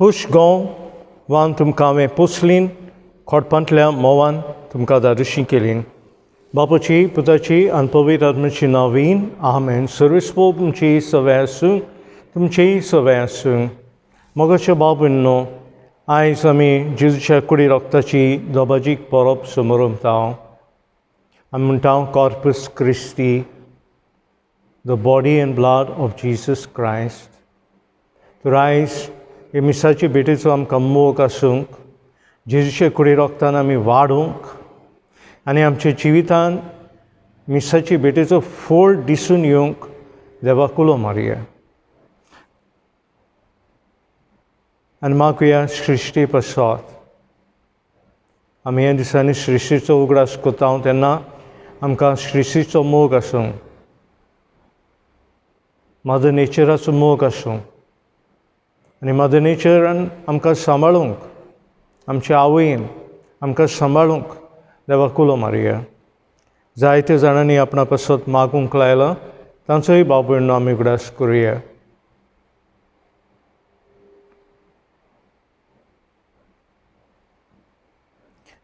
Push गोंव one तुमकां हांवें पोसलीन खोडपांतल्या म्होंवान तुमकां धादोशी केलीन. बापाची पुताची आनी पवित्र आत्म्याची नांवीन आमेन. सर्वेस्पोर तुमची सवय आसूं, तुमचीय सवय आसूं. मोगाचे भाव भयणींनो, आयज आमी जेजूच्या कुडी रोगताची दोबाजीक परब समरमता. आमी म्हणटा Corpus Christi, the body and blood of Jesus Christ. तर आयज हे मिसाचे भेटेचो आमकां मोग आसूंक, जेजूचे कुडी रोगतान आमी वाडूंक आनी आमच्या जिवितान मिसाचे भेटेचो फोड दिसून येवंक देवाक उलो मारया आनी मागुया सृश्टी पासत. आमी ह्या दिसांनी सृश्टीचो उगडास करता तेन्ना आमकां सृश्टीचो मोग आसूं, मदर नेचराचो मोग आसूं आनी मदर नेचरान आमकां सांबाळूंक, आमच्या आवयन आमकां सांबाळूंक देवाक उलो मारया. जायते जाणांनी आपणा पासत मागूंक लायलां, तांचोय भाव भयणींनो आमी उगडास करुया.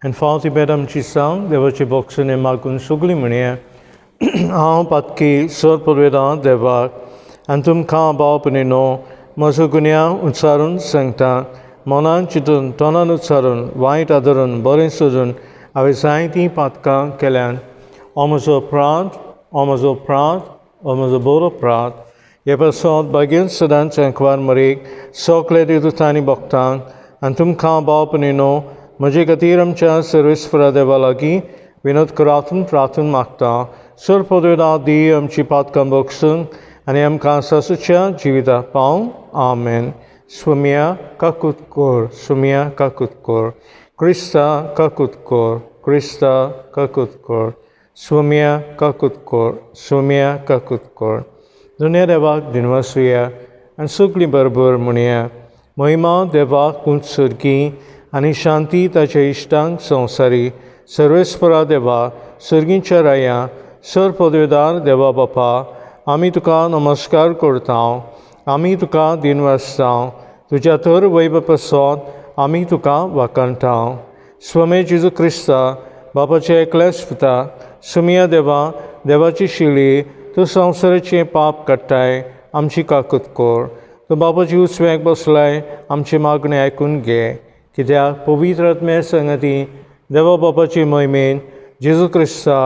आनी फावो ती भेट आमची सांग देवाची बोगसणे मागून सगळीं म्हणया. हांव पातकी सर पुर्वेदां देवाक आनी तुमकां भाव भयणींनो म्हजो गुन्यांव उच्चारून सांगता. मनान चिंतून, तोंडान उच्चारून, वायट आदरून, बरें सोदून हांवें जायतीं पातकां केल्यान. हो म्हजो अपराध, हो म्हजो अपराध, हो म्हजो बरो अपराध. हे पासत भाग्यन सदांच अंकवार मरेक सगळे देवदूतांनी भक्तांक आनी तुमकां भाव भयणींनो म्हजे खातीर आमच्या सर्वेस्परा देवा लागीं विनोद करातून प्रार्थून मागता. सर पदवेदा दी आमची पातकां बगसूंक आनी आमकां सासूच्या जिविता पावूं. आमेन. सुमिया काकूत कोर, सुमिया काकूत कोर, क्रिस्ता काकूत कोर, क्रिस्ता काकूत कोर, सुमिया काकूत कोर, सुमिया काकूत कोर. दुनिया देवाक दिनवासुया आनी सगळीं बरोबर म्हणया. महिमा देवाक उंच सर्गी आनी शांती ताच्या इश्टांक संवसारी. सर्वेस्परा देवा, सर्गींच्या राया, सर पदवेदार देवा बापा, आमी तुका नमस्कार करता, आमी तुका दिनवासता. तुज्या तर वैभव पासत आमी तुका वाखाणटा. स्वमे जेजू क्रिस्ता बापाचे एकल्याच पुता, सुमिया देवा, देवाची शिली, तूं संवसाराचें पाप काडटाय, आमची काकूत कर. तूं बापाची उजव्याक बसलाय, आमची मागणी आयकून घे. कित्याक पवित्र आत्म्या संगती देवा बापाची महिमेन जेजू क्रिस्ता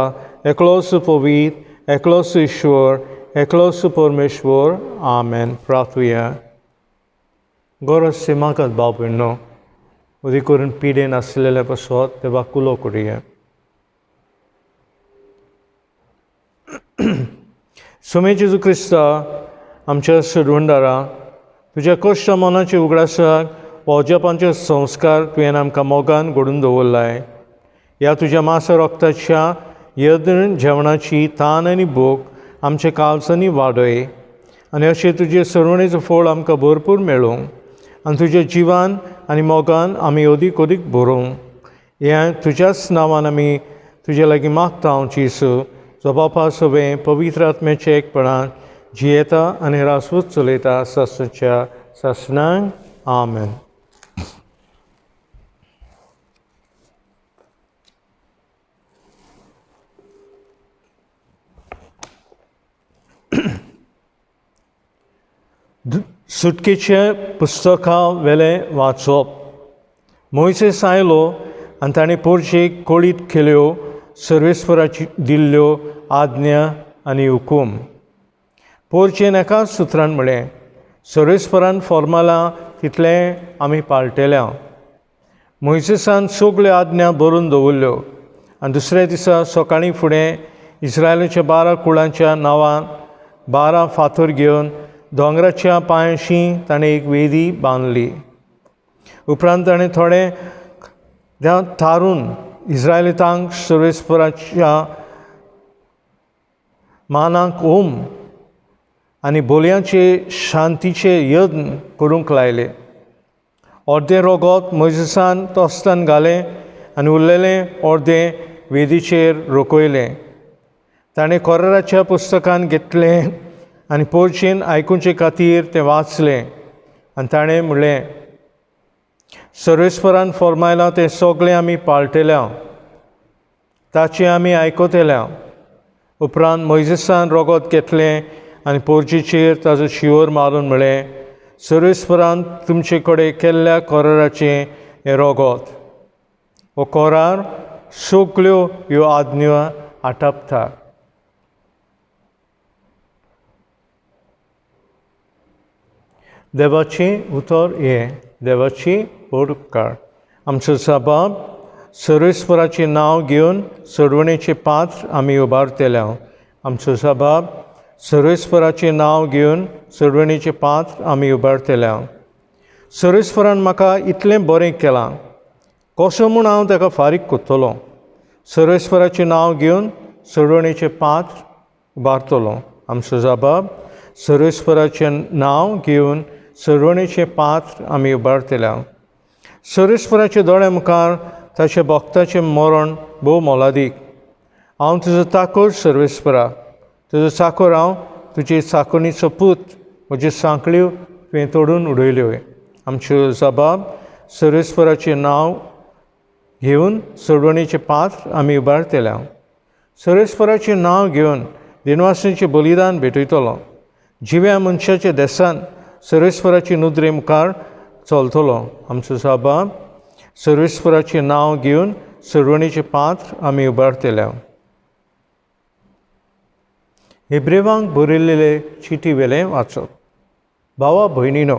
एकलोच पवित्र, एकलोच ईश्वर, एकलोच परमेश्वर. आमेन. प्रार्थुया. गरज ती मागात भाव भयणींनो, अदीक करून पिडेन आसलेले पासत देवाक उलो करुया. सुमे जेजू क्रिस्ता आमच्या सोडवणदारा, तुज्या कश्ट मनाचे उगडासाक अजापांचे संस्कार तुवें आमकां मोगान घडून दवरलाय. ह्या तुज्या मांसा रोगताच्या यत्न जेवणाची तान आनी भूक आमच्या काळजांनी वाडय आनी अशें तुजे सरवणेचो फळ आमकां भरपूर मेळूं आनी तुज्या जिवान आनी मोगान आमी अदीक अदीक भरूं. ह्या तुज्याच नांवान आमी तुजे लागीं मागता हांव जेजू, जो बापा सवें पवित्र आत्म्याच्या एकपणान जियेता आनी रासवूच चलयता सासणाच्या सासणाक. आमेन. सुटकेचे पुस्तका वेलें वाचप. मोयसेस आयलो आनी ताणें पोरशेक कळीत केल्यो सर्वेस्पराची दिल्ल्यो आज्ञा आनी हुकूम. पोरचेन एकाच सुत्रान म्हळें, सर्वेस्परान फॉर्मालां तितलें आमी पाळटेल्या. मोयसेसान सगल्यो आज्ञा बरोवन दवरल्यो आनी दुसऱ्या दिसा सकाळीं फुडें इस्रायलाच्या 12 कुळांच्या नांवान 12 फातर घेवन दोंगराच्या पांयशी ताणें एक वेदी बांदली. उपरांत ताणें थोडे थारून इस्रायलितांक सर्वेस्पराच्या मानाक ओम आनी बोलयांचे शांतीचे यत्न करूंक लायले. अर्दें रोगोत मोयजेसान तोस्तान घालें आनी उरलेलें अर्दें वेदीचेर रोखयलें. ताणें कोराराच्या पुस्तकान घेतलें आनी पोरचेन आयकुचे खातीर तें वाचलें आनी ताणें म्हणलें, सर्वेस्परान फॉर्मायलां तें सगळें आमी पाळटेल्या, ताचें आमी आयकतल्या. उपरांत मोयजेसान रोगोत घेतलें आनी पोरचीचेर ताजो शिंवर मारून म्हळें, सर्वेस्परान तुमचे कडेन केल्ल्या कराराचें हें रोगोत. हो करार सगल्यो ह्यो आज्ञा आटापता. देवाचें उतर हें, देवाची व्हड उपकार. आमचो सबाब सर्वेस्पराचें नांव घेवन सोडवणेचें पात्र आमी उबारतले. आमचो सबाब सर्वेस्पराचें नांव घेवन सोडवणेचें पात्र आमी उबारतले. सर्वेस्परान म्हाका इतलें बरें केलां, कसो म्हूण हांव ताका फारीक करतलो? सर्वेस्पराचें नांव घेवन सोडवणेचें पात्र उबारतलो. आमचो जबाब सर्वेस्पराचें नांव घेवन सोडवणेचें पात्र आमी उबारतले. सर्वेस्पराच्या दोळ्या मुखार ताच्या भक्ताचें मरण भोव मोलादीक. हांव तुजो चाकर सर्वेस्परा, तुजो चाकर हांव, तुजे चाकरणीचो पूत, म्हज्यो सांकळ्यो तुवें तोडून उडयल्यो. आमच्यो जबाब सर्वेस्पराचें नांव घेवन सोडवणेचें पात्र आमी उबारतले. सर्वेस्पराचें नांव घेवन दिनवासाचें बलिदान भेटयतलो. जिव्या मनशाच्या देसान सर्वेस्पराचे नदरे मुखार चलतलो. आमचो सबाब सर्वेस्पराचें नांव घेवन सोडवणेचें पात्र आमी उबारतले. हेब्रेवांक बरयल्ले चिटी वेलें वाचप. भावा भयणीनो,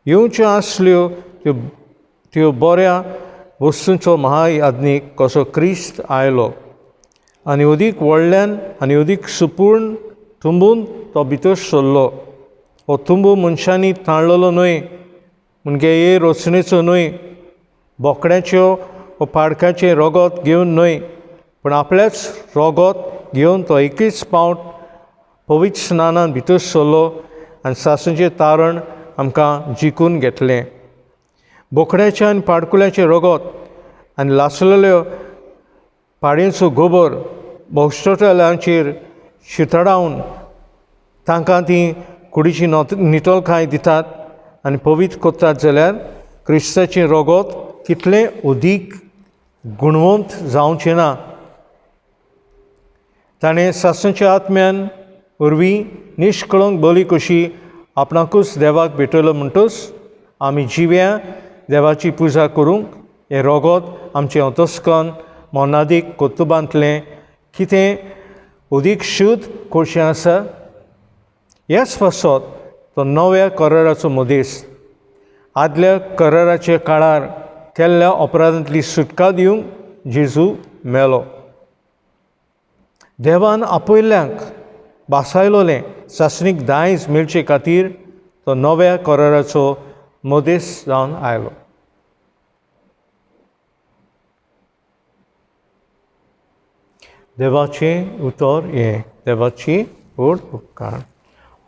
येवच्यो आसल्यो त्यो बऱ्या वस्तूंचो महायाज्ञीक कसो क्रिस्त आयलो आनी अदीक व्हडल्यान आनी अदीक सुपूर्ण तुंबून तो भितर सरलो. हो तुंबू मनशांनी ताणलेलो न्हय, म्हणजे हे रचणेचो न्हय, बोकड्याच्यो वा पाडकाचें रोगोत घेवन न्हय, पूण आपल्याच रोगोत घेवन तो एकच पावट पवित्र स्नानान भितर सरलो आनी सासूचें तारण आमकां जिखून घेतलें. बोकड्याचें आनी पाडकुल्याचें रोगोत आनी लासलेल्यो पाडयेचो गोबर भोवश्टल्यांचेर शितळावन तांकां ती कुडीची नितळकाय दितात आनी पवित्र करतात जाल्यार क्रिस्ताचें रोगोत कितलें अदीक गुणवंत जावचें ना. ताणें सासूच्या आत्म्यान वरवीं निश्कळंक बली कशी आपणाकूच देवाक भेटयलो म्हणटूच आमी जिव्या देवाची पुजा करूंक हें रोगोत आमचें अंतस्कन मोनादीक कर्तुबांतलें कितें अदीक शुद्ध कशें आसा. ह्याच पासत तो नव्या कराराचो मदेस आदल्या कराराच्या काळार केल्ल्या अपराधांतली सुटका दिवंक जेजू मेलो. देवान आपयल्ल्यांक बासायलोलें सासणीक दायज मेळचे खातीर तो नव्या कराराचो मदेस जावन आयलो. देवाचें उतर हें, देवाची व्हड उपकार.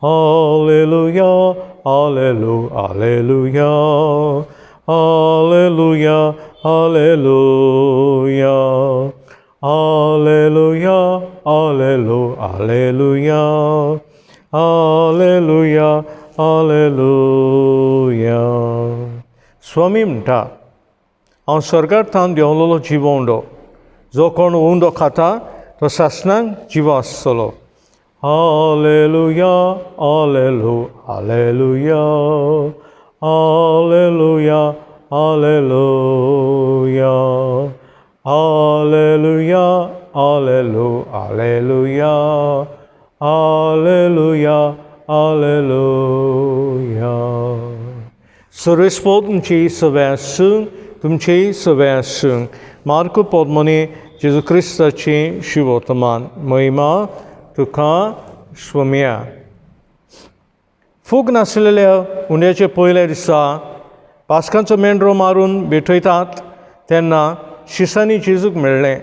Hallelujah, hallelujah, hallelujah, hallelujah, hallelujah, hallelujah, hallelujah, hallelujah, hallelujah, hallelujah. स्वामी म्हणटा, हांव स्वर्गार थावन देंवलेलो जिवो उंडो, जो कोण उंडो खाता तो सासणाक जिवो आसतलो. Hallelujah, hallelujah, hallelujah, hallelujah, hallelujah, hallelujah, hallelujah, hallelujah, hallelujah, hallelujah. सर्वेस्पर तुमची सगळें आसूं, तुमचेय सगळें आसूं. मार्क पोदमोनी जेजू क्रिस्ताची शिवोतमान महिमा तुका स्वम्या. फूग नासलेल्या उंड्याच्या पयल्या दिसा पास्कांचो मेंढरो मारून भेटयतात तेन्ना शिसांनी जेजूक मेळ्ळें,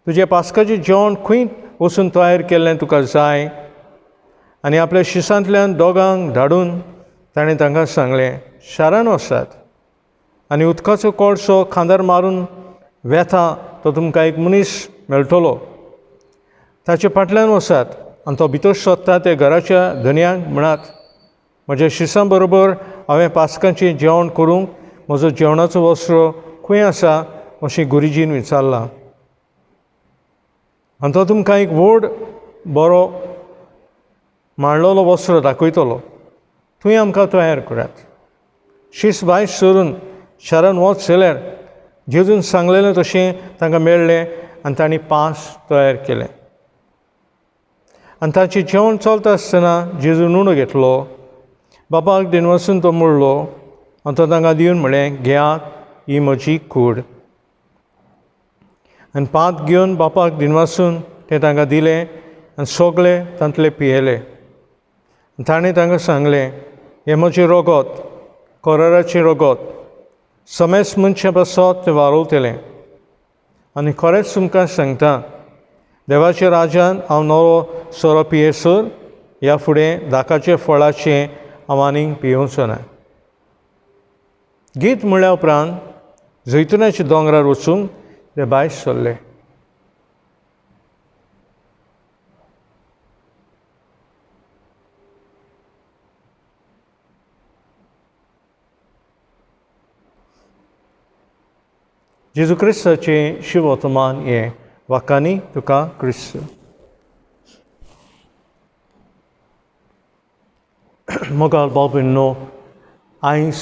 तुजें पास्काचें जेवण खंय वचून तयार केल्लें तुका जाय? आनी आपल्या शिसांतल्यान दोगांक धाडून ताणें तांकां सांगलें, शारान वचात आनी उदकाचो कोळसो खांदार मारून वेता तो तुमकां एक मनीस मेळटलो, ताचे फाटल्यान वचात आनी तो भितर सोदता ते घराच्या धनयांक म्हणात, म्हज्या शिसां बरोबर हांवें पास्कांचें जेवण करूंक म्हजो जेवणाचो वस्त्र खंय आसा अशें गुरुजीन विचारलां. आनी तो तुमकां एक व्हड बरो मांडलेलो वस्त्र दाखयतलो, थंय आमकां तयार करात. शीस भायर सरून शारान वच जाल्यार जेजून सांगलेलें तशें तांकां मेळ्ळें आनी तांणी पास तयार केलें. आनी ताचें जेवण चलता आसतना जेजून उणो घेतलो, बापाक दिनवासून तो मोडलो आनी तो तांकां दिवन म्हळें, घेयात, ही म्हजी कूड. आनी पात घेवन बापाक दिनवासून तें तांकां दिलें आनी सगळे तांतले पियेले. ताणें तांकां सांगलें, हें म्हजें रोगोत, कराराचें रोगोत, समेस्त मनशां पासत तें वारोवतलें. आनी खरेंच तुमकां सांगता, देवाच्या राजान हांव नवो सोरो पियेसर ह्या फुडें दाकाचे फळाचें हांव आनीक पियेवचो ना. गीत म्हळ्या उपरांत जैतुनाच्या दोंगरार वचूंक ते भायर सरले. जेजू क्रिस्ताचें शिवोतमान हें वाकांनी तुका क्रिस्त. मोगाळ भाव भयणींनो, आयज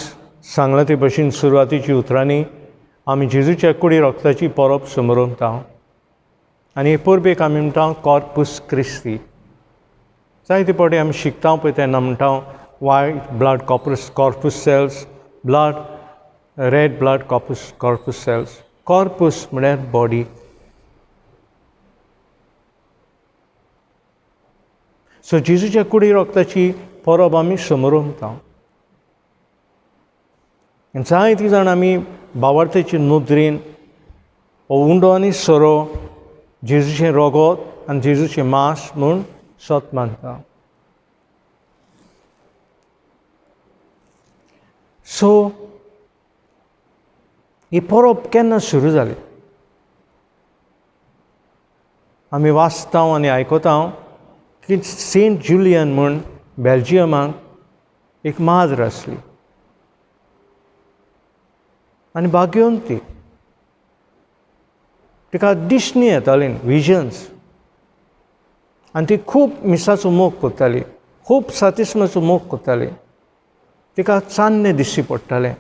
सांगलां ते भशेन सुरवातीच्या उतरांनी आमी जेजूच्या कुडी रोगताची परब समरमता आनी हे परबेक आमी म्हणटा कॉर्पूस क्रिस्ती. जायते फावटी आमी शिकता पळय तेन्ना म्हणटा white blood corpuscles, blood red blood corpuscles. Corpus म्हळ्यार बॉडी. सो जेजूच्या कुडी रोगताची परब आमी समरमता. आनी जायतीं जाण आमी बावार्थेचे नदरेन हो उंडो आनी सोरो जेजूचें रोगोत आनी जेजूचें मांस म्हूण सत मानता. सो ही परब केन्ना सुरू जाली? आमी वाचता आनी आयकता की सेंट जुलियन म्हूण बेल्जियमाक एक माद्र आसली आनी भाग्योवन ती तिका दिसणी येताली, विजन्स, आनी ती खूब मिसाचो मोग करताली, खूब सातिस्माचो मोग करताली. तिका चान्नें दिश्टी पडटालें,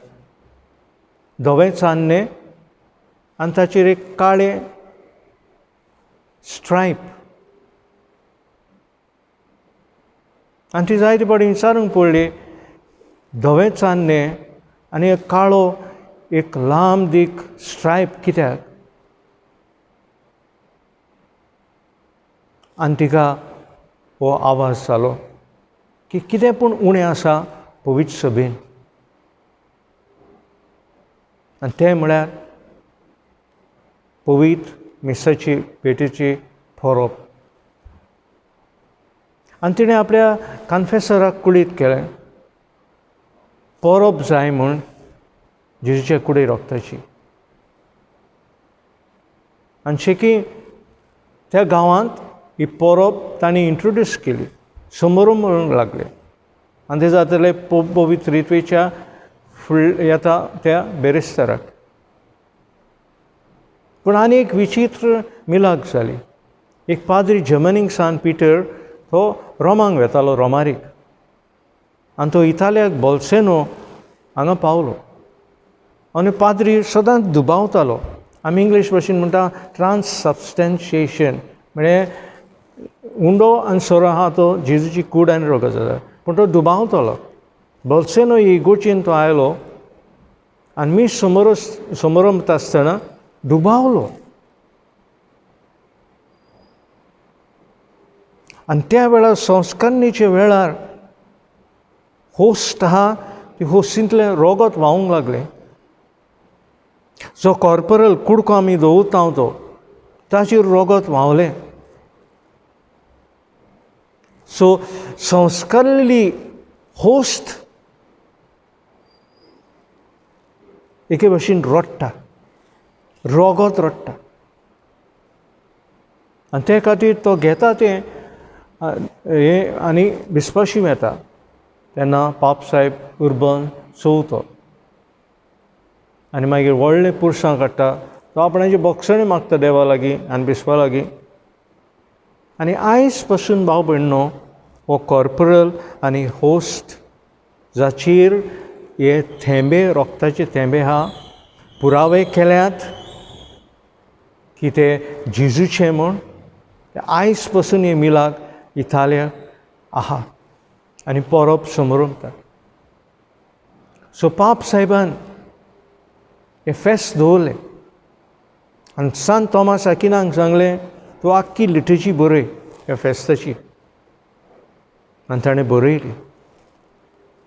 धवें चान्नें आनी ताचेर एक काळें स्ट्रायप. आनी ती जायते फावटी विचारूंक पडली, धवें चान्नें आनी एक काळो एक लांब दीक स्ट्रायप कित्याक? आनी तिका हो आवाज जालो की कितें पूण उणें आसा पवित्र सभेन, आनी तें म्हळ्यार पवित्र मिसाची भेटीची परब. आनी तिणें आपल्या कन्फेसराक कुळीत केलें, परब जाय म्हूण जेजूच्या कुडी रोगताची. आनी शेकी त्या गांवांत ही परब तांणी इंट्रोड्यूस केली, समोरून म्हणूंक लागले. आनी ते जातले पवित्र रित्वेच्या फुडल्या येता त्या बेरेस्ताराक. पूण आनी एक विचित्र मिलाग जाली. एक पाद्री जर्मनीक सान पिटर तो रोमांक वेतालो, रोमारीक, आनी तो इतालियाक बोल्सेनो हांगा पावलो. आनी पाद्री सदांच दुबावतालो. आमी इंग्लीश भाशेन म्हणटा ट्रान्ससबस्टेन्शिएशन, म्हळ्यार उंडो आनी सोरो आहा तो जेजूची कूड आनी रोगत जाता, पूण तो दुबावतालो. बोल्सेनो इगोचेन तो आयलो आनी मीस समोरमता आसतना दुबावलो. आनी त्या वेळार संस्करणीच्या वेळार होस्ट आहा ती होस्तींतलें रोगत व्हांवूंक लागलें. जो कॉर्पोरल कुडको आमी दवरता तो ताचेर रोगत व्हांवलें. सो संस्कारलेली होस्ट एके भशेन रडटा, रोगत रडटा. आनी ते खातीर तो घेता तें हें आनी बिस्पाशी येता. तेन्ना पाप साहेब उर्बन चवथो आनी मागीर व्हडलें पुरसां काडटा, तो आपणाची बोगसणी मागता देवा लागीं आनी बिस्पा लागीं. आनी आयज पासून भाव भयणो हो कॉर्पोरल आनी होस्ट जाचेर हे थेंबे रोगताचे थेंबे आहा पुरावे केल्यात की ते जेजूचे म्हूण, आयज पासून हे मिलाक इतालिया आहा आनी परब समोर. सो पाप साहेबान हे फेस्त दवरलें आनी सांत तोमास आकिनाक सांगलें तूं आख्खी लिटर्जी बरय ह्या फेस्ताची, आनी ताणें बरयली.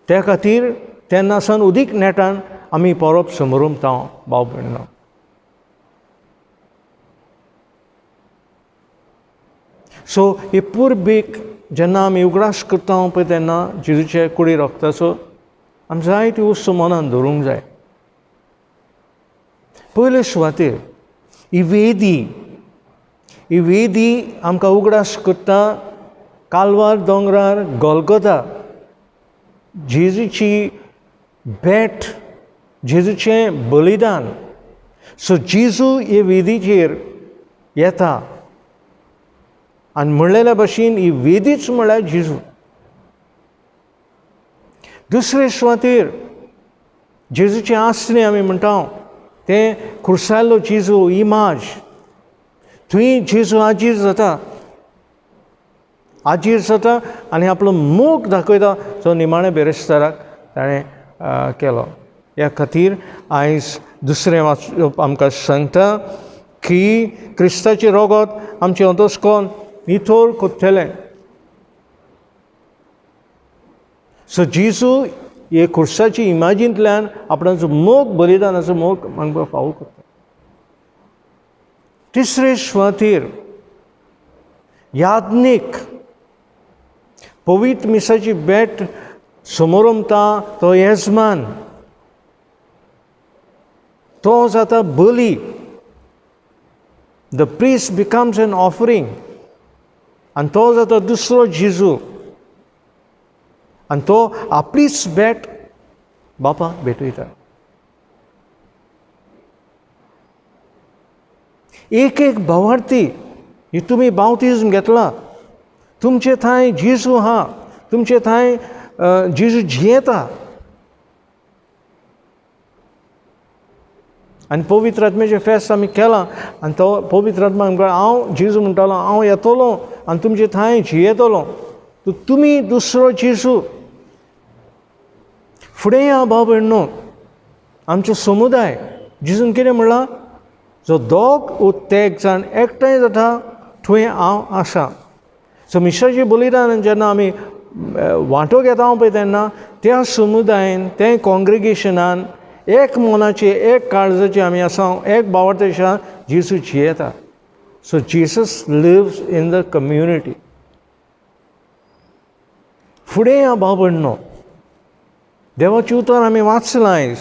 त्या खातीर तेन्ना सावन उदीक नेटान आमी परब समोरता भाव भयणो. सो हे पुर्बीक जेन्ना आमी उगडास करता पळय तेन्ना जेजूचे कुडी रोगताचो आमी जायती वस्तू मनान धरूंक जाय. पयले सुवातेर ही वेदी, ही वेदी आमकां उगडास करता कालवार दोंगरार गोलगोता जेजूची भेट, जेजूचें बलिदान. सो जेजू हे वेदीचेर येता आनी म्हणलेल्या भशेन ही वेदीच म्हळ्यार जेजू. दुसरे सुवातेर जेजूचें आसणें आमी म्हणटा तें खुर्सायल्लो जेजू इमाज, थंय जेजू आजीर जाता, आजीर जाता आनी आपलो मोग दाखयता जो निमाणे बेरेस्ताराक ताणें केलो. ह्या खातीर आयज दुसरें वाचप आमकां सांगता की क्रिस्ताचें रोगोत आमचें अंतस्कोन नितळ कोत्तलें. सो जेजू हे खुर्साची इमाजींतल्यान आपणाचो मोग, बलिदानाचो मोग आमकां फावो करता. तिसरे सुवातेर याज्ञीक पवित्र मिसाची भेट समोरमता तो येजमान, तो जाता बली. The priest becomes an offering आनी तो जाता दुसरो जेजू आनी तो आपलीच भेट बापाक भेटयता. एक एक भावार्थी ही तुमी बावतिज्म घेतला, तुमचे थंय जेजू आहा, तुमचे थंय जेजू जियेता आनी पवित्र आत्म्याचें फेस्त आमी केलां आनी तो पवित्र आत्मा आमकां हांव जेजू म्हणटालो हांव येतलो आनी तुमचे थंय जियेतलो, तुमी दुसरो जेजू. फुडें या भाव भयणो आमचो समुदाय जेजून कितें म्हणलां, जो दोग वो तेग जाण एकठांय जाता थंय हांव आसा. सो मिसाचें बलिदान जेन्ना आमी वांटो घेता पळय तेन्ना त्या समुदायन, त्या कॉंग्रिगेशनान एक मनाचे एक काळजाचे आमी आसा, एक भावार्थाच्या जेजू जियेता. So Jesus lives in the community. फुडें या भाव भयणो देवाचें उतर आमी वाचलां आयज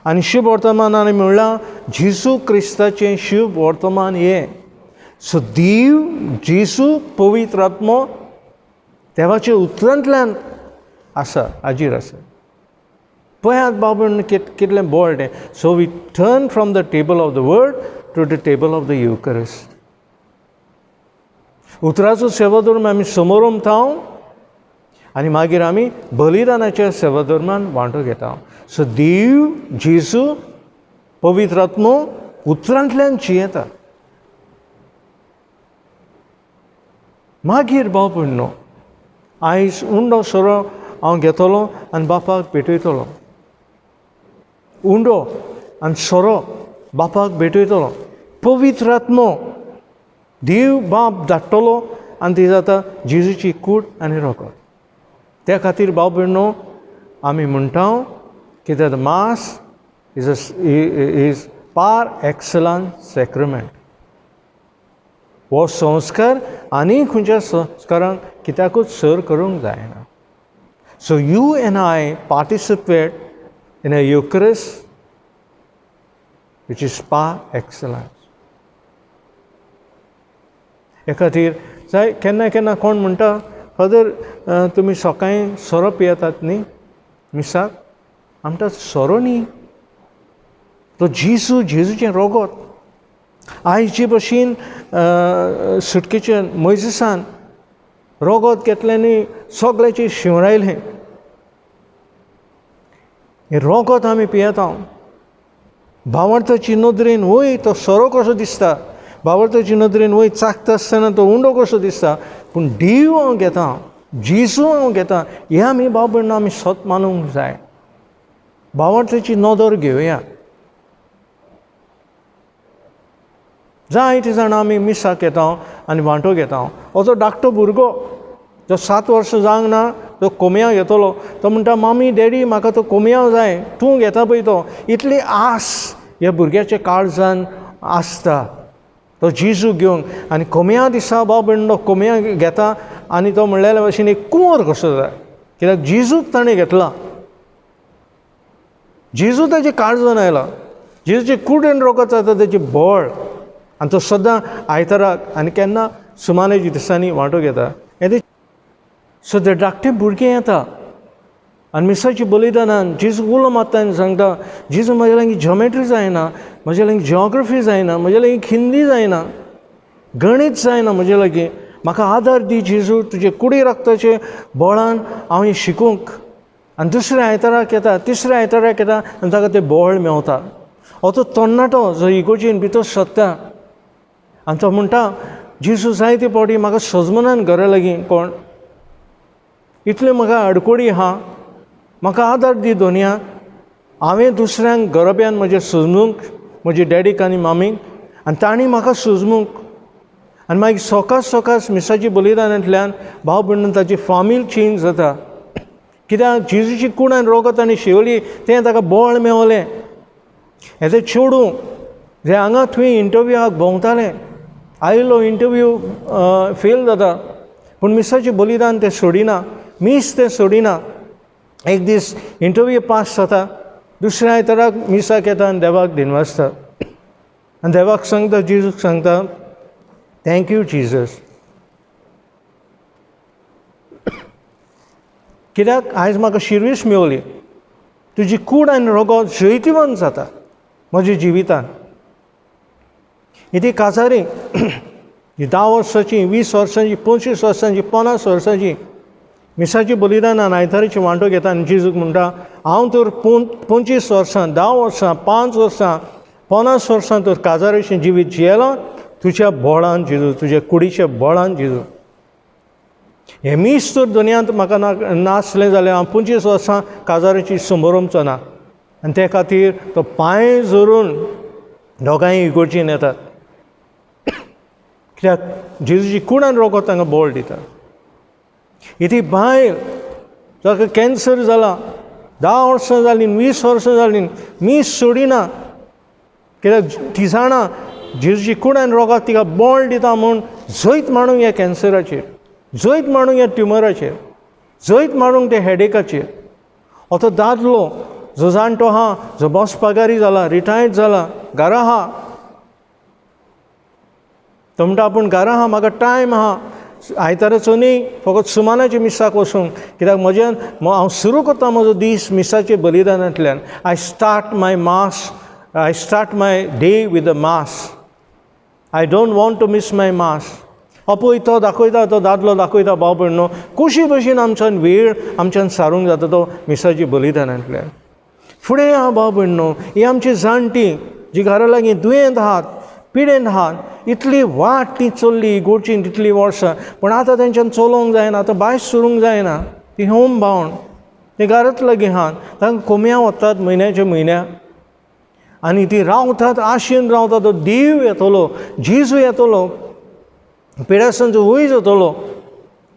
आनी शुभ वर्तमान आमी म्हणलां जेजू क्रिस्ताचें शुभ वर्तमान हें. सो देव जेजू पवित्र आत्मो देवाच्या उतरांतल्यान आसा, हाजीर आसा. पळयात भाव भयण कितलें बोल्ड तें. So we turn from the table of the word to the table of the Eucharist. उतराचो सेवाधर्म आमी समोरमता आनी मागीर आमी बलिदानाच्या सेवाधर्मान वांटो घेता. सो देव जेजू पवित्र आत्मो उतरांतल्यान जियेता. मागीर भाव भयणो आयज उंडो सोरो हांव घेतलो आनी बापाक भेटयतलो, उंडो आनी सोरो बापाक भेटयतलो, पवित्र आत्मो देव बाप धाडटलो आनी ती जाता जेजूची कूड आनी रोगत. त्या खातीर भाव भयणो आमी म्हणटा की the mass is par excellence sacrament. हो संस्कार आनी खंयच्या संस्कारांक कित्याकूच सर करूंक जायना. So you and I participate in a Eucharist which is par excellence. हे खातीर जाय केन्ना केन्ना कोण म्हणटा फादर तुमी सकाळीं सोरो पियेतात न्ही मिसाक, आमकां सोरो न्ही, तो जेजू, जेजूचें रोगोत. आयज जे भशेन सुटकेचे मोयजेसान रोगोत घेतलें आनी सगळ्याचें शिंवरायलें, हें रोगोत आमी पियेता. भावार्थाची नदरेन वय तो सोरो कसो दिसता, भावार्थाची नदरेन वय चाखता आसतना तो उंडो कसो दिसता, पूण देव हांव घेता, जेजू हांव घेता. हें आमी भाव भयणां आमी सत मानूंक जाय. भावार्थाची नदर घेवया. जायते जाणां आमी मिसाक येता आनी वांटो घेता. असो धाकटो भुरगो जो 7 वर्सां जावंक ना तो कोमया घेतलो, तो म्हणटा मामी डॅडी म्हाका तो कोमया जाय, तूं घेता पळय तो. इतली आस ह्या भुरग्याच्या काळजान आसता तो जेजू घेवन. आनी कोमया दिसा भाव भयण कोमया घेता आनी तो म्हणलेल्या भशेन एक कुंवर कसो जाय, कित्याक जेजूक ताणें घेतला, जेजू ताच्या काळजान आयला, जेजूचे कुडेन रोगत जाता ताची बळ. आनी तो सदां आयताराक आनी केन्ना सुमानेच्या दिसांनी वांटो घेता. येदे सद्या धाकटे भुरगें येता आनी मिसाच्या बलिदानान जेजू उलो मारता आनी सांगता, जेजू म्हज्या लागीं जॉमेट्री जायना, म्हज्या लागीं जियोग्राफी जायना, म्हज्या लागीं हिंदी जायना, गणीत जायना, म्हज्या लागीं म्हाका आदार दी जेजू, तुजे कुडी रक्ताचे बळान हांव हें शिकूंक. आनी दुसऱ्या आयताराक येता, तिसऱ्या आयताराक येता आनी ताका तें बळ मेवता. हो तो तरणाटो जो इगोर्जेन भितर सोदता आनी तो म्हणटा, जेजू जायते फावटी म्हाका सजमनान घरा लागीं कोण इतलें म्हाका अडकोडी आहा, म्हाका आदार दी दोनया. हांवें दुसऱ्यांक घराब्यान म्हजें सजमूंक, म्हजे डॅडीक आनी मामीक, आनी तांणी म्हाका सजमूंक. आनी मागीर सकाळ सकाळ मिसाची बलिदानांतल्यान भाव भयण ताची फामील चेंज जाता, कित्याक जेजूची कूड आनी रोगत आनी शेवली तें ताका बळ मेवलें. हें तें चेडूं जें हांगा थंय इंटरव्यूआक भोंवतालें, आयलो इंटरव्यू फेल जाता, पूण मिसाचें बलिदान तें सोडिना, मीस तें सोडिना. एक दीस इंटरव्यू पास जाता, दुसऱ्या आयताराक मिसाक येता आनी देवाक दिनवासता आनी देवाक सांगता, जेजूक सांगता, thank you Jesus, कित्याक आयज म्हाका शिरवीस मेवली, तुजी कूड आनी रोगत जैतिवंत जाता म्हज्या जिवितान. ही काजारी 10 वर्सांची, 20 वर्सांची, 25 वर्सांची, 50 वर्सांची मिसाची बलिदानान आयताराची वांटो घेता आनी जेजूक म्हणटा, हांव तर 25 वर्सां, 10 वर्सां, 5 वर्सां, 50 वर्सां तर काजाराचें जिवीत जियेलां तुज्या बळान जेजू, तुज्या कुडीच्या बळान जेजू. हें मीस तर दुनियांत म्हाका नासलें जाल्यार हांव 25 वर्सां काजाराची समोरमचो ना. आनी ते खातीर तो पांय धरून दोगांय इगोर्जेन येतात, कित्याक जेजूची कूड आनी रोगत तांकां बळ दिता. ही बायल ताका कॅन्सर जाला, 10 वर्सां जालीं, 20 वर्सां जालीं, मीस सोडिना, कित्याक ती जाणा जेजूची कूड आनी रोगत तिका बळ दिता म्हूण जैत मांडूंक ह्या कॅन्सराचेर, जैत मांडूंक ह्या ट्युमराचेर, जैत मांडूंक त्या हेडेकाचेर. हो तो दादलो जो जाणटो आहा, जो बॉस पगारी जाला, रिटायर्ड जाला, घरा आहा, तो म्हणटा आपूण घरा आहा, म्हाका टायम आहा, आयताराचो न्ही फकत सुमानाच्या मिसाक वचूंक, कित्याक म्हज्यान हांव सुरू करता म्हजो दीस मिसाच्या बलिदानांतल्यान. I start my mass, I start my day with a mass, I don't want to miss my mass. पळय तो दाखयता, तो दादलो दाखयता भाव भयणो कशी भशेन आमच्यान वेळ आमच्यान सारूंक जाता तो मिसाच्या बलिदानांतल्यान. फुडें आहा भाव भयणो, ही आमची जाणटी जी घरा लागीं दुयेंत आहात, पिडेन आहात, इतली वाट ती चल्ली इगोर्जेन तितली वर्सां, पूण आतां तेंच्यान चलोवंक जायना, आतां भायर सरूंक जायना, ती होम बावंड, ती घरांत लागीं आहात, तांकां कोमया वतात म्हयन्याच्या म्हयन्या आनी ती रावतात, आशेन रावतात, तो देव येतलो, जेजू येतलो, पिड्यासांचो वय जातलो,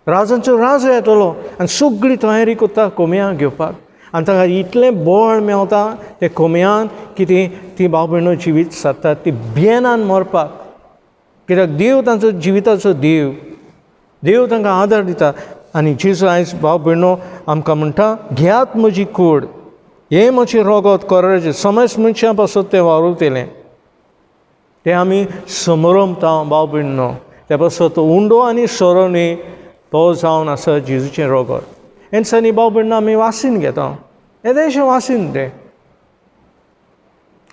राजांचो राजा येतलो, आनी सगळी तयारी करता कोमया घेवपाक. आनी तांकां इतलें बळ मेवता ते कोमयान की ती ती भाव भयणो जिवीत सादतात, ती भियेनान मरपाक, कित्याक देव तांचो जिविताचो देव, देव तांकां आदार दिता. आनी जेजू आयज भाव भयणो आमकां म्हणटा, घेयात म्हजी कूड, हें म्हजें रोगत कोराचें, समज मनशां पासत तें वावुरतलें, तें आमी समरमता भाव भयणो. ते पासत उंडो आनी सोरो न्ही, तो जावन आसा जेजूचें रोगत. हे दिसांनी भाव भयणो आमी वासीन घेता, येदेशें वासीन तें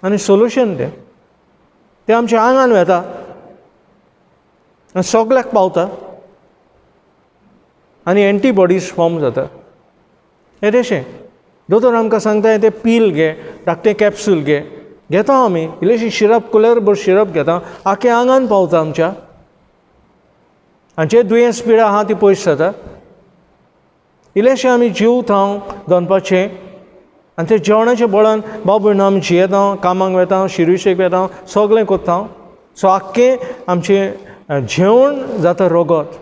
आनी सोल्युशन तें तें आमच्या आंगान वेता आनी सगल्याक पावता आनी एन्टीबॉडीज फॉर्म जाता. येदेशें दोतोर आमकां सांगता, तें पील घे, धाकटें कॅप्सूल घे, घेता आमी इल्लेशी शिरप, कुलेरभर शिरप घेता, आख्या आंगान पावता आमच्या, आनी जे दुयेंस पिडा आहा ती पयस जाता. इल्लेशें आमी जेवता दनपारचें आनी ते जेवणाच्या बळान भाव भयणां आमी जियेता, कामाक वेता, शिर्विसेक वेता, सगळें करता. सो आख्खें आमचें जेवण जाता रगत.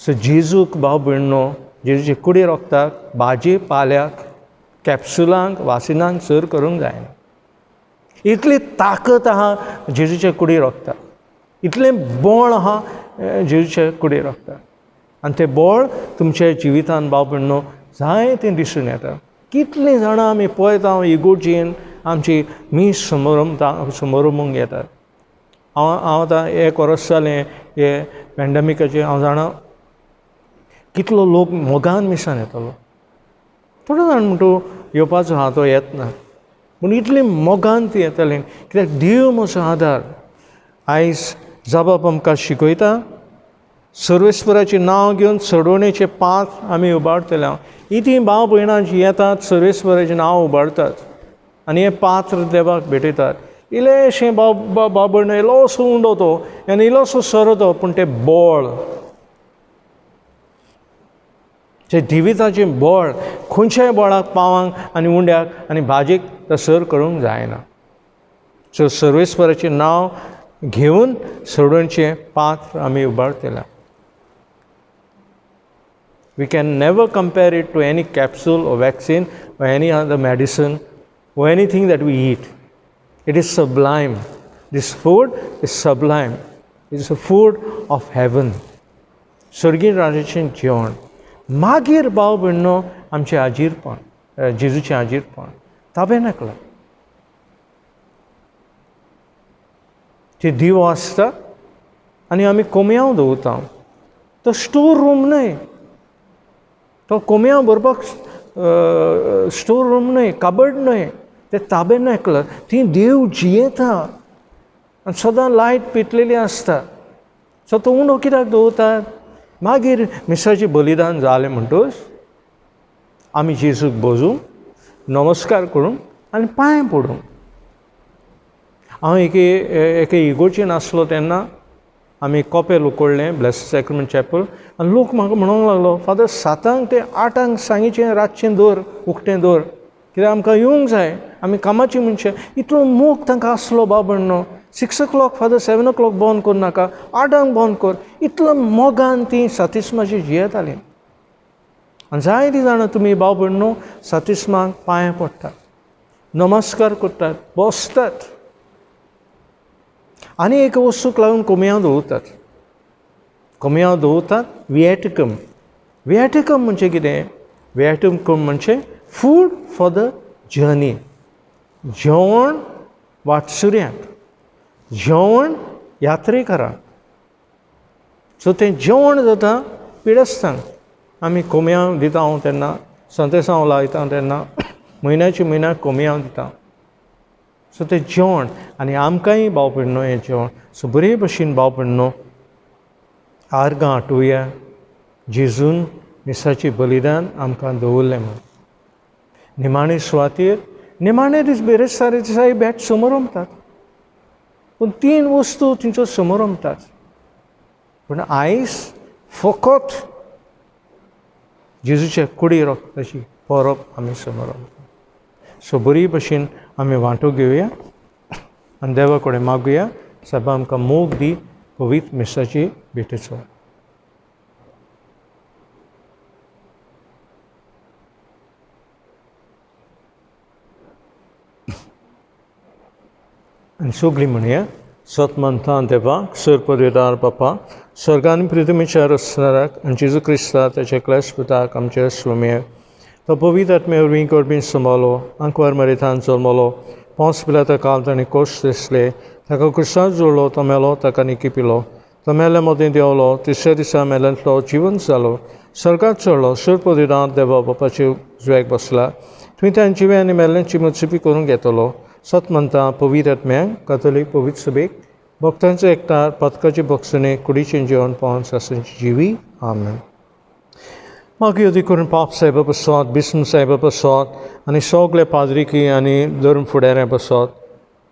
सो जेजूक भाव भयणो, जेजूचे कुडी रोगताक, भाजी पाल्याक, कॅप्सुलांक, वासिनांक सर करूंक जायना. इतली ताकत आहा जेजूच्या कुडी रोगताक, इतलें बळ आहा जेजूच्या कुडी रोगताक, आनी तें बळ तुमच्या जिवितान भाव भयणो जायतें दिसून येता. कितलीं जाणां आमी पळयता इगोर्जेन आमची मीस समोरमूंक येतात. हांव आतां एक वर्स जालें हे पॅन्डेमिकाचें, हांव जाणा कितलो लोक मोगान मिसान येतलो. थोडो जाण म्हणटू येवपाचो आहा तो येतना, पूण इतली मोगान ती येतली कित्याक देव म्हजो आदार. आयज जाबाब आमकां शिकयता, सर्वेस्पराचें नांव घेवन चडवणेचें पात्र आमी उबारतले. इती भाव भयणां जीं येतात सर्वेस्पराचें नांव उबारतात आनी हें पात्र देवाक भेटयतात. इल्लेशें भाव भाव भयण इल्लोसो उंडो तो आनी इल्लोसो सोरो तो, पूण तें बळ, तें जिविताचें बळ खंयच्याय बळाक पावांक आनी उंड्याक आनी भाजयेक तो सर करूंक जायना. सो सर्वेस्पराचें नांव घेवन सोडोवचें पात्र आमी उबारतले. We can never compare it to any capsule or vaccine or any other medicine or anything that we eat. It is sublime. This food is sublime. It is a food of heaven. स्वर्गीय राजाचें जेवण. मागीर भाव भयणो आमचें आजीरपण, जेजूचें आजीरपण, ताबेनाकला ते दिवो आसता आनी आमी कोमयांव दवरता. तो स्टोर रूम न्हय, तो कोमयांव भरपाक स्टोर रूम न्हय, कबर्ड न्हय, ते ताबेनाकल. ती देव जियेता आनी सदां लायट पेटलेली आसता. सो तो उंडो कित्याक दवरतात? मागीर मिसाचें बलिदान जालें म्हणटूच आमी जेजूक बजूंक, नमस्कार करूंक आनी पांय पडूंक. हांव एके एके इगोर्जेन आसलो तेन्ना आमी कॉपेल उकडलें, ब्लेस्ड सॅक्रमेंट चॅपल, आनी लोक म्हाका म्हणूंक लागलो, फादर 7 ते 8 सांगीचें रातचें दवर, उकतें दवर, कित्याक आमकां येवंक जाय, आमी कामाची मनशां. इतलो मोग तांकां आसलो बाबडनो. 6 o'clock father, 7 o'clock बंद कर नाका, 8 बंद कर. इतलो मोगान तीं सातिस्माची जियेतालीं. आनी जायतीं जाणां तुमी बाबडनो सातिस्माक पांय पडटात, नमस्कार करतात, बसतात आनी एक वस्तूक लागून कोमयांव दवरतात. कोमयांव दवरतात विएटिकम. विएटिकम म्हणजे कितें? विएटिकम म्हणजे फूड फॉर the journey, जेवण वाटसुऱ्यांक, जेवण यात्रेकरांक. सो तें जेवण जाता पिडेस्तांक. आमी कोमयांव दिता हांव तेन्ना, संतेसांव लायता तेन्ना म्हयन्याचे म्हयन्याक कोमयांव दिता. सो तें जेवण आनी आमकांय भाव भयणो हें जेवण. सो बरे भशेन भाव भयणो आर्गां आटोवया जेजून मिसाचें बलिदान आमकां दवरलें म्हूण. निमाणे सुवातेर निमाणे दीस बिरेस्तारा दिसा भेट समरंभतात, पूण 3 वस्तू थंयच्यो समरंभतात. पूण आयज फकत जेजूच्या कुडी रक्ताची परब आमी समरंभतात. सो बरी भशेन आमी वांटो घेवया आनी देवा कडेन मागुया, सायबा आमकां मोग दी पवित्र मिसाची भेटेचो. आनी सगळीं म्हणया, सतमंतां देवाक, सरपदेदार बापा, स्वर्गान पृथ्वीच्या रचणाराक आनी जेजू क्रिस्ता ताच्या क्लेश पुताक आमच्या स्वामयेक, तो पवित्र आत्म्या वरवीं गर्भीन सांबाळ्ळो, आंकवार मरेथान जल्मलो, पोंस पिलाता काल ताणें कोश्ट दिसले, ताका क्रुसार जोडलो, तो मेलो, ताका निकी पिलो, तो मेल्ल्या मदीं देंवलो, तिसऱ्या दिसा मेल्यांतलो जिवंत जालो, स्वर्गात चडलो, सरपदेदार देवा बापाचे उजव्याक बसला, तुवें तांचे जिवे आनी मेल्ल्यांची मुत्सुपी करूंक येतलो. सत म्हणटा पवित्र आत्म्याक, कातोलीक पवित्र सभेक, भक्तांचो एकठार, पथकाचे भोगसणे, कुडीचें जेवण पावन सासांची जिवी. आमेन. मागीर अदी करून पाप साहेबा पसत, बिस्म साहेबा पसत आनी सगळे पाद्रिकी आनी धर्म फुडाऱ्यां पसत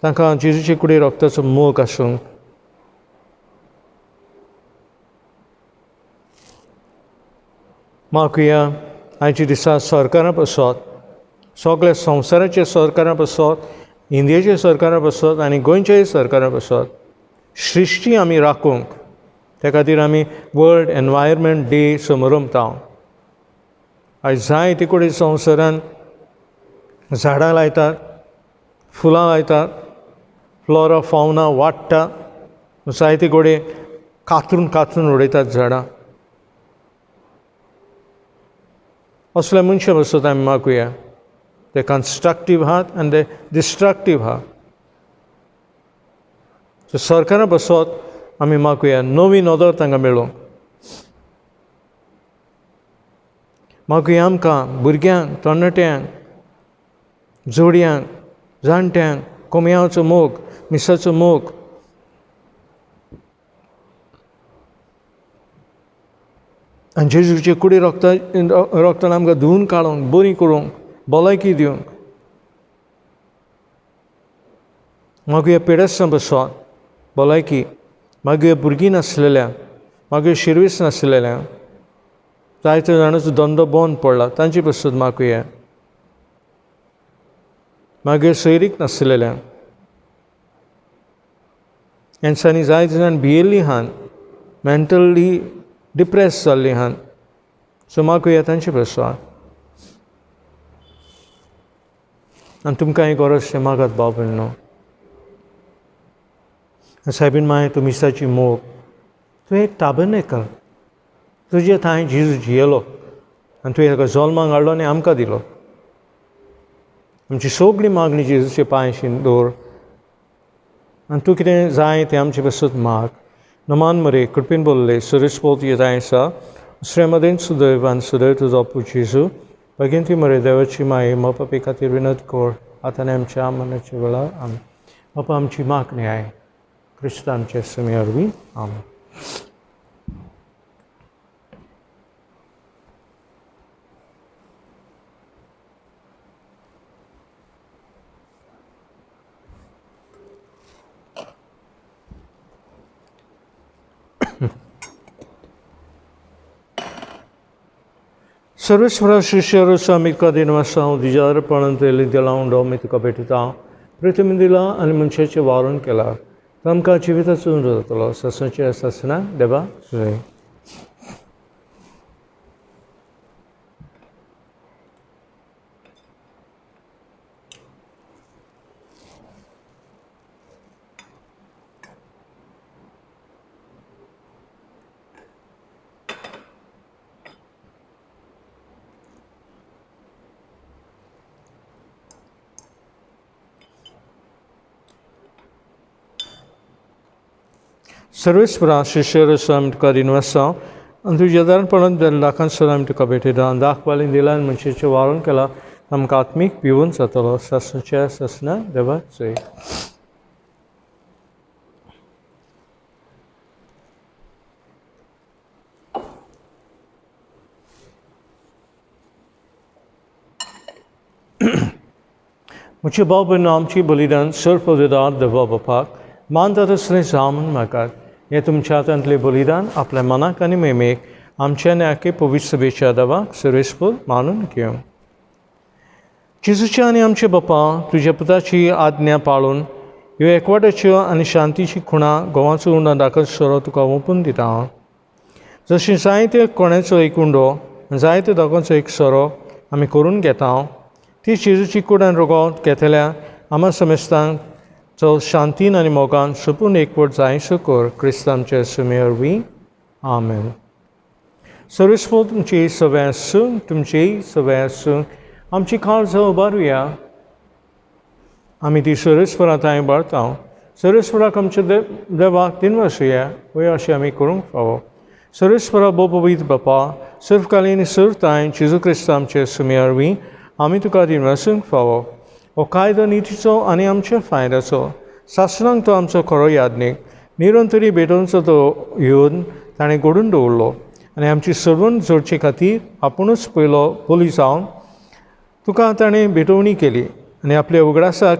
तांकां जेजूचे कुडी रक्ताचो मोग आसूंक. मागुया आयच्या दिसा सरकारां पसत, सगळ्या संवसाराच्या सरकारां पसत, इंडियेच्या सरकारां पसत आनी गोंयच्याय सरकारां पसत सृश्टी आमी राखूंक, त्या खातीर आमी वर्ल्ड एनवायरमेंट डे समरमता. आयज जाय ते कडेन संवसारान झाडां लायतात, फुलां लायतात, फ्लोरा फावना वाडटा, जायते कडेन कातरून कातरून उडयतात झाडां. असल्या मनशां पासत आमी मागुया, ते कन्स्ट्रक्टीव आहात आनी ते डिस्ट्रक्टीव आहात. सो सरकारा पासत आमी मागुया नवी नदर तांकां मेळूंक. मागुया आमकां भुरग्यांक, तरणाट्यांक, जोडयांक, जाणट्यांक कोमयाचो मोग, मिसाचो मोग, आनी जेजूचे कुडी रक्तान आमकां धुवन काडूंक, बरी करूंक, भलायकी दिवंक. मागीर पिडेस्तां पासत भलायकी, मागीर भुरगीं नासलेल्या, मागीर शिरवीस नासलेल्या, जायते जाणांचो धंदो बंद पडला तांचे पासत मागुया. मागीर सोयरीक नासलेल्या, हेंच्यांनी जायते जाण भियेल्लीं आहात, मेंटली डिप्रेस जाल्लीं आहात, सो मागुया तांचे पासत. आनी तुमकां ही गरज तें मागात भाव भयणो. सायबीन माय, तूं मिसाची मोग, तूं एक ताबरनेकल, तुजे थंय जेजू जियेलो आनी तुवें ताका जल्माक हाडलो आनी आमकां दिलो. आमची सगळी मागणी जेजूचे पांयशी दवर आनी तूं कितें जाय तें आमचे पासत माग. नमान मरे, कृपेन बोल्ले, सुरेश तुजें जाय आसा, दुसऱ्या सुदैव आनी सुदैव तुजो पूत जेजू. भगिनी मरे, देवाची माये, बापा खातीर विनोद कर, आतां आनी आमच्या मरणाच्या वेळार. आमी बापा आमची मागणी I क्रिस्त आमचे सुमी वरवीं. आमेन. सर्वेश्वरा शिष्य समीका दिनवासांव दिजारपणांत दिला उंडो आमी तुका भेटयता. पृथ्वी दिला आनी मनशाचें वावरून केला, आमकां जिविताचो उंडो जातलो. सासणाचें सासणा देवा जय. सर्वेस्परा शिष्य आमी तुका दिनवासांव आनी तुज्या दारपणांत लाखान सर आमी तुका भेटयता. दाखवाली दिला आनी मनशाचें वावरून केला, आमकां आत्मीक पिवन जातलो. सासणाच्या सासणा देवा जय. म्हजे भाव भयणो, आमची बलिदान सर्व देवा बापाक मानता तसलें जावं म्हूण मागात. हें तुमच्या हातांतलें बलिदान आपल्या मनाक आनी मेमेक आमच्या आनी आखे पवित्र सभेच्या देवाक सर्वेस्पर मानून घेवं. जेजूच्या आनी आमच्या बापा, तुज्या पुताची आज्ञा पाळून ह्यो एकवटाच्यो आनी शांतीची खुणां गोवाचो उंडो दाखल सोरो तुका ओंपून दिता. जशें जायते कोणाचो एक उंडो, जायते दोगांचो एक सोरो आमी करून घेता, ती जेजूची कूड आनी रोगोत घेतल्या आमा समेस्तांक चल शांतीन आनी मोगान सोंपून एकवट जायसो कर. क्रिस्त आमचे सुमे वरवीं. आमेन. सर्वेस्पर तुमची सगळें आसूं, तुमची सगळें आसूं. आमची काळजां उबारुया, आमी ती सर्वेस्परा थंय उबारता. सर्वेस्पराक आमच्या देवाक दिनवासुया, वय अशें आमी करूंक फावो. सर्वेस्परा भोव पवित्र बापा, सर्वकालीन सर्वताय जेजू क्रिस्त आमचे सुमे वरवीं आमी तुका दिनवासूंक फावो. हो कायदो नितीचो आनी आमच्या फायद्याचो. सासणांक तो आमचो खरो यादनीक. निरंतरी भेटोवचो तो येवन ताणें घडून दवरलो आनी आमची सर्वण जोडचे खातीर आपुणूच पयलो बली जावन तुका ताणें भेटवणी केली आनी आपल्या उगडासाक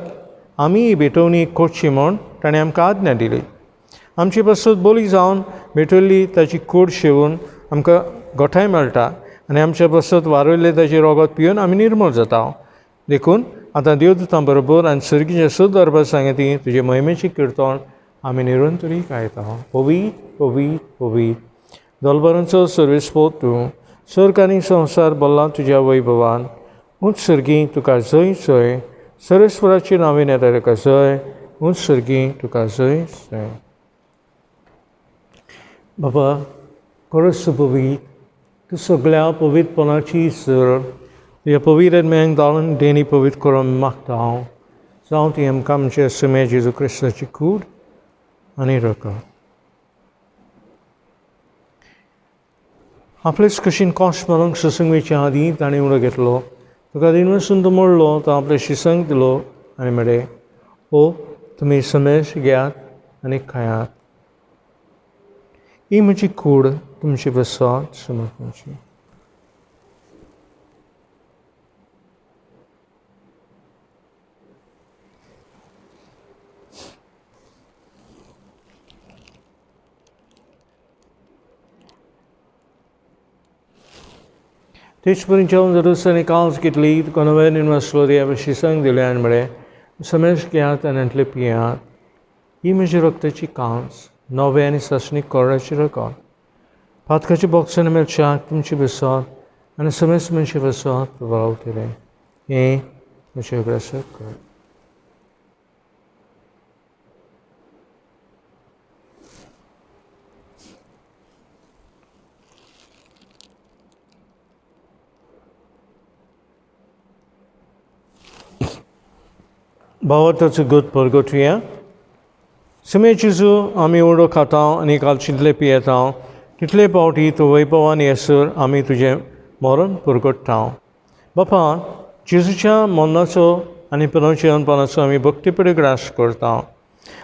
आमी ही भेटवणी करची म्हूण ताणें आमकां आज्ञा दिली. आमची पासत बली जावन भेटवल्ली ताची कूड शेवून आमकां गोठाय मेळटा आनी आमच्या पासत वारयल्ले ताचें रगत पिवन आमी निर्मळ जाता. देखून आतां देवदूतां बरोबर आनी सर्गीच्या सुद्द दरबार सांगती तुजे महिमेचें किर्तन आमी निरंतरी गायता. पवित्र पवित्र पवित्र दलबरांचो सर्वेस्पोत तूं, सर्ग आनी संवसार भरला तुज्या वैभवान. उंच सर्गी तुका जय जय, सर्वेस्पराचे नांवेन येता तुका जय, उंच सर्गी तुका जय जय. बाबा खरोच पवित्र, तूं सगळ्या पवित्रपणाची सर, तुज्या पवित्र आत्म्याक धाडून देणी पवित्र करून मागता हांव. जावं ती आमकां आमच्या सुम्या जेजू क्रिस्ताची कूड आनी रगत. आपलेच कशीन कोश मारूंक ससंग वयच्या आदीं ताणें उडो घेतलो, तुका दिनवासून तो मोडलो, तो आपल्या शिसांक दिलो आनी म्हळें, ओ तुमी समेश घेयात आनी खायात. ही म्हजी कूड तुमचे पासत समर्पणची. तेच परी जेवण जातकच ताणें कावज घेतली, तुका नवें निवासलो ती आपल्या शिसांक दिलें आनी म्हळें, समेश घेयात आनी हांतलें पियात. ही म्हजी रक्ताची कांस, नवें आनी सासणीक कोराची रगत. पातकाच्या बोक्सान मेळच्याक तुमचे बसत आनी समेस्त मनशे बसत रावतलें. हें म्हजें उगडासाक कर. भावार्थाचो गत परगटुया. सुमे जेजू आमी उडो खाता आनी कालचिंतले पियेता तितले पावटी तूं वैभवान येसर आमी तुजें मरण परगट्टा. बापा, जेजूच्या मरणाचो आनी पुनर्जिवनपणाचो आमी भक्तीपणी ग्रास करता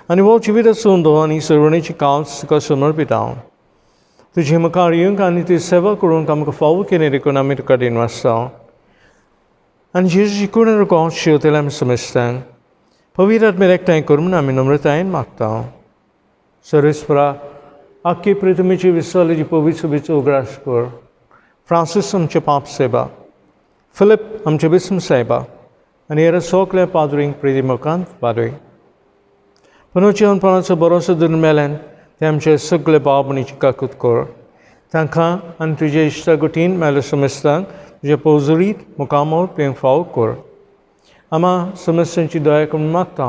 आनी हो जिविताचो उंदो आनी सर्वणेची कांस तुका समर्पिता. तुजे मुखार येवंक आनी तुजी सेवा करूंक आमकां फावो केली देखून आमी तुका दिनवासता आनी जेजूची कूड रगत शेवतले आमी समजता. पवित्र आत्म्याक एकठांय कर म्हूण आमी नम्रतायेन मागता. सर्वेस्परा, आख्खी पृथ्वीची विसरलेची पवित्र सभेचो उगडास कर. फ्रांसीस आमचे पाप सायबा, फिलीप आमचे बिस्म सायबा आनी हेर सगल्या पाद्रींक प्रिती मुखांत वाडय. पुनर्जिवनपणाचो भरोसो धरून मेल्यान ते आमचे सगळे भाव भयणीची काकूत कर. तांकां आनी तुजे इश्टागतीन मेल्ल्या समेस्तांक तुज्या पोजडीत मुखामळ पिवंक फावो कर. आमा समस्यांची दया करून मागता.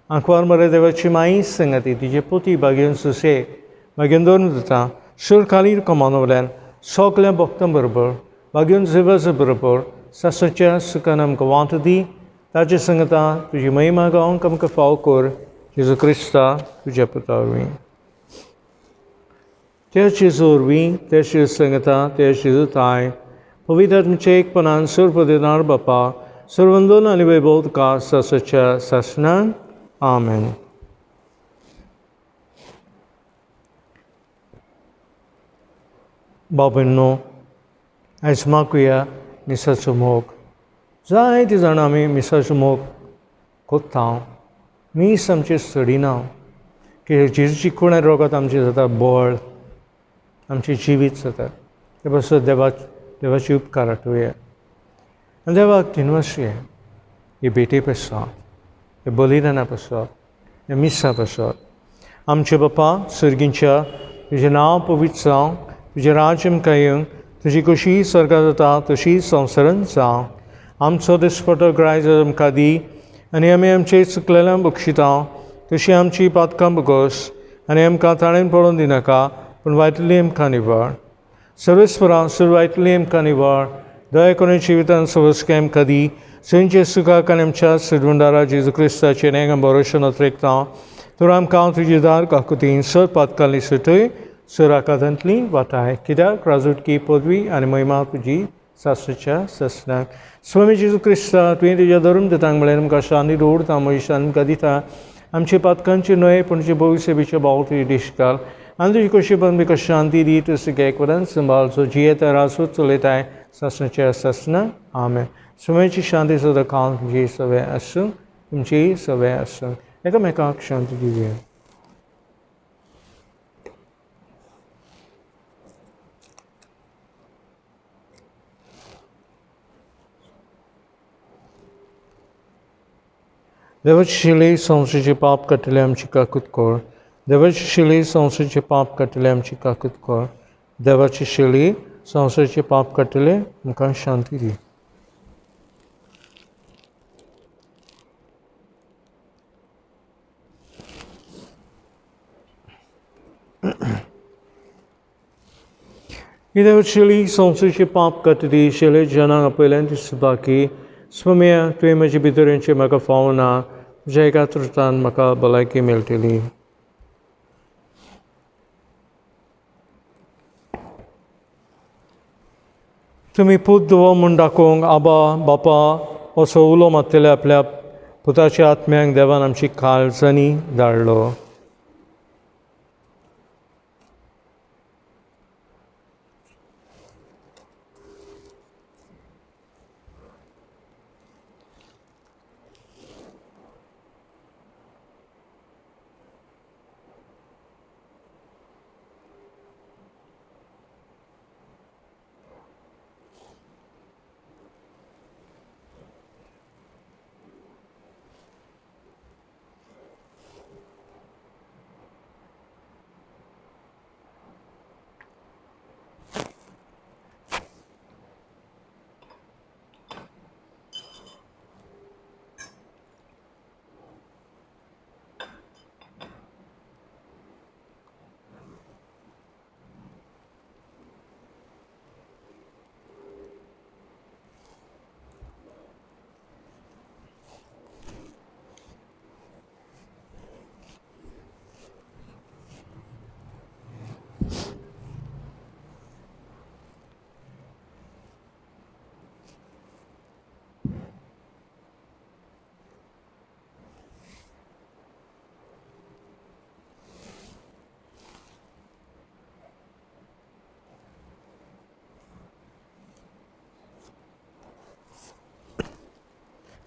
आंकवार मरे देवाची माई संगती तिजे पोती बागेवन सुसे बागेवन दोन जाता सुर खालीर कमानवल्यान सगल्या भक्तां बरोबर बागेवन जेवाच्या बरोबर सासच्या सुखान आमकां वांटो दी. ताचे संगता तुजी महिमा गावंक आमकां फावो कर. जेजू क्रिस्ता तुज्या पुता वरवीं. त्या जेजू वरवीं, त्या जेजू संगता, त्या जेजू ताय पवित्र आत्म्याच्या एकपणान सुरपदेनार बापा सर्वंदन आनी वैभव तुका सासच्या सासणान. आमेन. बाबनो, आयज मागुया मिसाचो मोग. जायते जाणां आमी मिसाचो मोग कोत्ता. मीस आमचें सडिना की जेजूची कूड आनी रगत आमचें जाता बळ, आमचें जिवीत जाता. ते पासत देवाचे उपकार आठोवया आनी देवाक दिनवासया ही भेटे पासत, ह्या बलिदाना पासत, ह्या मिसा पासत. आमचे बापा सर्गींच्या, तुजें नांव पवित्र जावं, तुजें राज्य आमकां येवं, तुजी कशी सर्गां जाता तशी संवसारांत जावं. आमचो दिसपटो ग्राय आमकां दी आनी आमी आमचे चुकलेल्यांक बक्षिता तशी आमची पातकां बगस आनी आमकां ताणेन पडोवन दिनाका, पूण वायटली आमकां निवळ. सर्वेस्परा सुरवायतली आमकां निवळ. दया करून जिवितान सवस्के आमकां दी. थंयचे सुखाक आनी आमच्या सिरवंदारा जेजू क्रिस्ताचें नेम भरोशो नत्रेकता. तर आमकां तुजी दार काकुतीन सर पातकाली सुटय सर आकांतांतली वाटाय. कित्याक राजवटकी पदवी आनी महिमा तुजी सासणाच्या सासणाक. स्वामी जेजू क्रिस्ता, तुवें तुज्या धर्म दितांक म्हळ्यार आमकां शांती दवरता, म्हजी शांती आमकां दिता. आमचे पातकांची न्हय पूण तुजे भविश्यबीचे भाव तुजी दिश्ट घाल आनी तुजी कशी बंद शांती दी. तुजी एकवरान सांबाळचो जियेता रासू चलयताय सासणाच्या सासणाक. आमेन. स्वामीची शांती सदां काळ तुमची सगळें आसूं, तुमची सगळें आसूं. एकामेकाक शांती दिवया. देवाची शिली संवसाराचे पाप काडटले आमची काकूत कर. देवाची शिली संवसाराचे पाप काडटले आमची काकूत कर. देवाची शिली संवसाराचे पाप काडटले आमकां शांती दी. देवाची शिली संवसाराचे पाप काडटली शिले जनांक आपयल्यान ती बाकी. स्वाम्या, तुवें म्हजे भितर येवचें म्हाका फावना, तुज्या एका त्रुतान म्हाका भलायकी मेळटली. तुमी पूत धुवो म्हूण दाखोवंक आबा बापा असो उलो मारतले आपल्या पुताच्या आत्म्यांक देवान आमची काळजांनी धाडलो.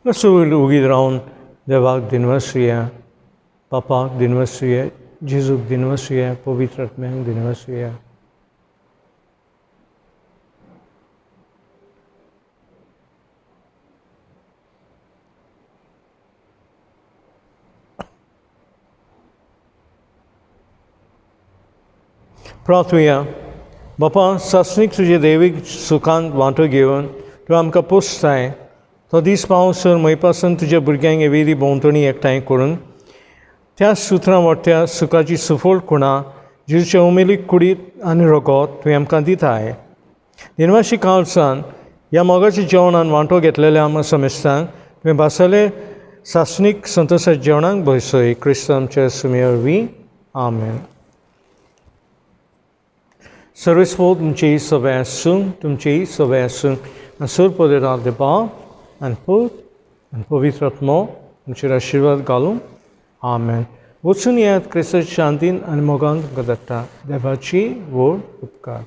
मातसो उगीत रावन देवाक दिनवासुया, बापाक दिनवासुया, जेजूक दिनवासुया, पवित्र आत्म्याक दिनवासुया. प्रार्थुया. बापा, सासणीक तुजे देवीक सुखांत वांटो घेवन तूं आमकां पोसताय. तो दीस पावसर म्हय पासून तुज्या भुरग्यांक एवेरी भोंवतणी एकठांय करून त्या सुत्रां वट्ट्या सुखाची सुफळ खुणा जेजूच्या उमेलीक कुडीत आनी रगत तुवें आमकां दिताय. दिनवाशी काळसान ह्या मोगाच्या जेवणान वांटो घेतलेल्या आमकां समेस्तांक तुवें भासले सासणीक संतोशाच्या जेवणाक बसय. क्रिस्त आमच्या सुमे वरवीं. आमेन. सर्वेस्पोत तुमची सगळें आसूं, तुमची सगळें आसूं. आनी सोर पदेरार देवा आनी पूत आनी पवित्र आत्मो तुमचेर आशिर्वाद घालूं. आमेन. वचून येयात क्रिस्ताच्या शांतीन आनी मोगान तुमकां धाडटा. देवाची व्हड उपकार.